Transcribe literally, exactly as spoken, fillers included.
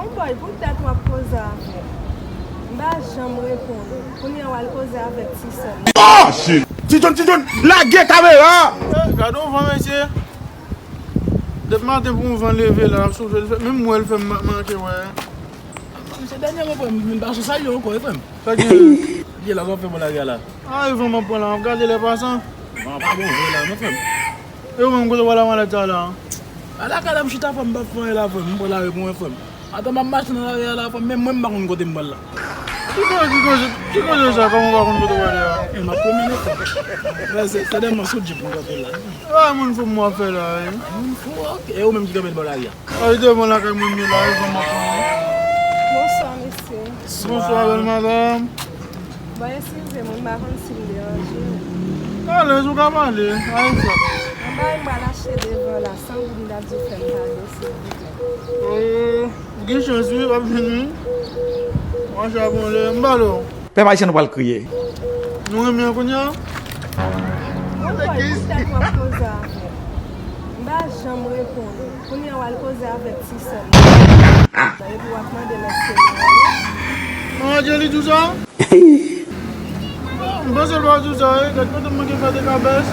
Bon bòy, poutèt w ap koze avè m. M pa janm reponn ou. Kounye a w al koze avèk ti sè m. Oh shit! Ti John, Ti John, lage kamera! Eh, gade yon van, mesye. Depi maten pou yon van leve la, l ap soufle, l fè, menm mwen, l fè m ma- manke wè. Mesye, dènyèman, frè m, m pa sou sa yo ankò, wi, frè m. Sa gen? Ye la, sa w fè mwen lage a la? Ah, e van m ap pran la, m ap gade lè pasan. Van pa bon vre la, non, frè m. E ou menm, kote w pral ak malèt sa la? A lakay la, m chita, frè m, m p ap fè anyen la, frè m, m pran lari pou mwen, frè m. Atan m ap mache nan lari a la, frè m, menm mwen, m pa konn kote m pral la. Ki koze, ki koze, ki koze sa, kòman w pa konn kote w prale a? E, m ap pwomennen, frè m. Frè, se, se dèyè m sou djip m kanpe la. Ah, moun fou m w ap fè la, wi. Moun fou, ok. E ou menm ki kanpe bò lari a? Ay, devan lakay mwen, m ye la, e van m ap pran. Bonswa, mesye. Bonswa, bèl madanm. Bon, eskize m, m pa konn si m deranje w. Alèz, ou ka pale, a egzanp. Anba, m pral achte devan la, san goud, m t ap di w fè m kado, silvouplè. Oh, ou gen chans, wi, w ap jwenn, wi. Mwache a bon lè, m pale w. Pèp ayisyen, nou pral kriye. Nou renmen an kounye a? Mwen kwè poutèt w ap koze avè m. M pa janm reponn ou. Kounye a w al koze avèk ti sè m. Epi w ap mande m èske m renmen. An, Adje, li di w sa? M panse l pa di w sa, wi. Gad kote m manke fè dekabès.